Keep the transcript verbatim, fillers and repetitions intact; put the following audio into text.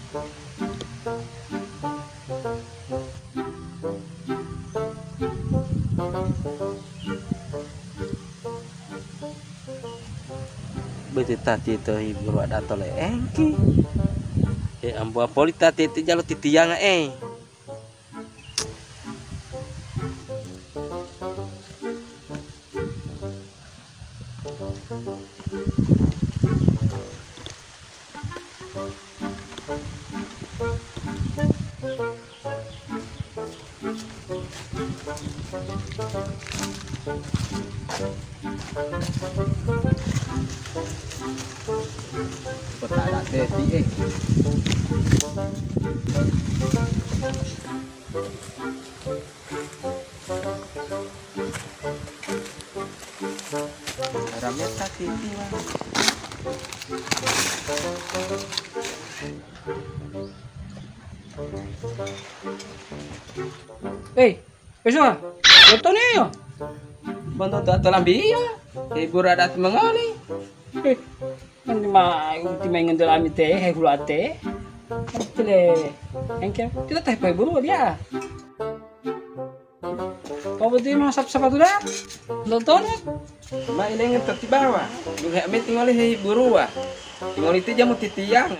Bete tati to hiburu adato le engki. E ambuwa poli tati ti jalo titiyanga e. Kota ada teti, eh. Rameta titi, Bang. Hei, Yosua, lotoniyo. Bantu to, to lambiya, hibur adat mongoli. Eh, nanti ma uti mayi ngonto lami te, hehulate. Tile, engke, kita teh poi buru dia. Kau boti ma sap-, sapatu dah? Lotoni? Ma ilengen to tibawa. Duhe ameti ngoli hehiburuwa. Ngoli ti jamu titiyang.